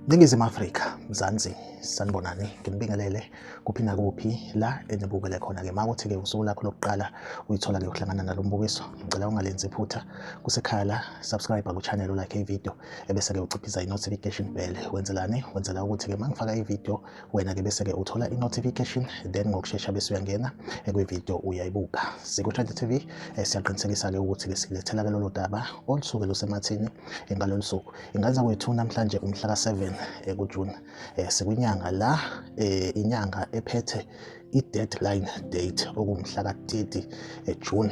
Ningizimu Afrika, Mzansi, sanibonani, nginibingelele kuphi nakuphi la enibukele khona-ke. Makuthi-ke usuku lakho lokuqala uyithola-ke uhlangana nalo mbukiso, ngicela ungalenzi iphutha. Kusekhaya la, subscribe ku-channel, like i-video, ebese-ke uciphiza i-notification bell. Wenzelani? Wenzela ukuthi-ke uma ngifaka i-video, wena-ke bese-ke uthola i-notification, then ngokushesha bese uyangena kwi-video uyayibuka. Siku-Trend TV, siyaqinisekisa-ke ukuthi-ke silethela-ke lolo daba olusuke lusemathini ngalolu suku. Ingaza kwethu namhlanje umhla ka-7 kuJune, sikwinyanga la, inyanga ephethe i-deadline date okumhla ka-30 June,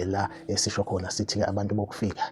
la esisho khona sithi-ke abantu bokufika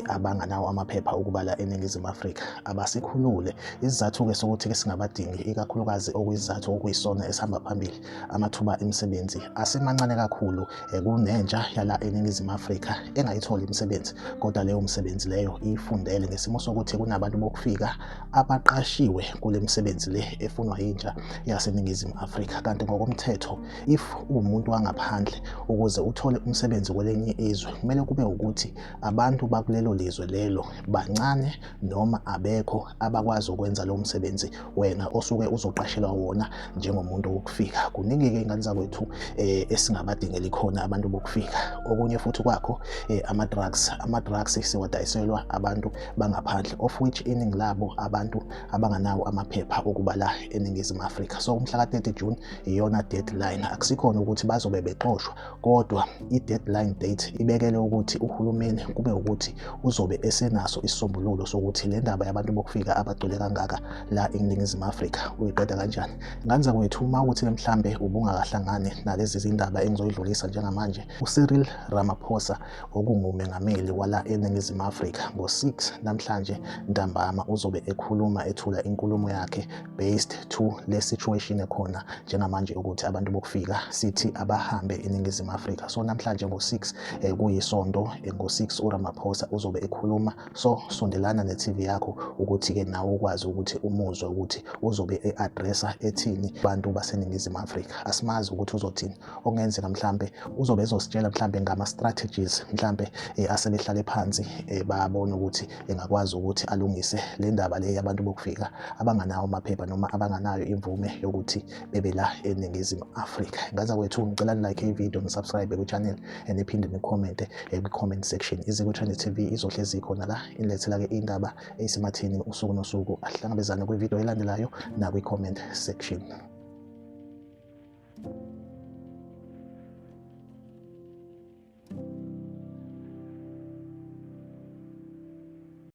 abanganawo amaphepha ukubala eNingizimu Afrika abasikhulule. Isizathu-ke sokuthi-ke singabadingi, ikakhulukazi okuyisizathu okuyisona esihamba phambili, amathuba emisebenzi asemancane kakhulu. Kunentsha yala eNingizimu Afrika engayitholi imisebenzi, kodwa leyo msebenzi leyo iyifundele, ngesimo sokuthi kunabantu bokufika abaqashiwe kule misebenzi le efunwa yintsha yaseNingizimu Afrika. Kanti ngokomthetho, if uwumuntu wangaphandle, ukuze uthole umsebenzi kwelinye izwe kumele kube ukuthi abantu bakulelo lizwe lelo bancane noma abekho abakwazi ukwenza lowo msebenzi wena osuke uzoqashelwa wona njengomuntu wokufika. Kuningi-ke, ingane zakwethu, esingabadingeli khona abantu bokufika. Okunye futhi kwakho, ama-drugs. Ama-drugs siwadayiselwa abantu bangaphandle, of which iningi labo abantu abanganawo amaphepha okuba la eNingizimu Afrika. So umhla ka-30 June iyona deadline. Akusikhona ukuthi bazobe bexoshwa, kodwa i-deadline date ibekele ukuthi uhulumeni kube ukuthi uzobe esenaso isisombululo sokuthi le ndaba yabantu bokufika abagcwele kangaka la eNingizimu Afrika uyiqeda kanjani. Ngane zakwethu, uma ukuthi mhlambe ubungakahlangani nalezi zindaba engizoyidlulisa njengamanje, uCyril Ramaphosa okungumengameli wala eNingizimu Afrika, ngo-6 namhlanje ntambama uzobe ekhuluma, ethula inkulumo yakhe based to le situation ekhona njengamanje ukuthi abantu bokufika sithi abahambe eNingizimu Afrika. So namhlanje ngo-6, kuyisonto, ngo-6 uRamaphosa uzobe ekhuluma. So sondelana ne-TV yakho ukuthi-ke nawe ukwazi ukuthi umuzwe ukuthi uzobe e-addressa ethini abantu baseNingizimu Afrika. Asimazi ukuthi uzothini. Okungenzeka mhlambe uzobe ezositshela mhlambe ngama-strategies mhlambe asebehlale phansi, babona ukuthi engakwazi ukuthi alungise le ndaba le yabantu bokufika abanganawo amaphepha noma abanganayo imvume yokuthi bebe la eNingizimu Afrika. Ngane zakwethu, ngicela ni-like i-video, ni-subscribe kwi-channel, niphinde ni-commente kwi-comment section. Iziko Trend TV izohlezi khona la inilethela-ke indaba eyisematheni usuku nosuku. Ahlangabezane kwi-video elandelayo nakwi-comment section.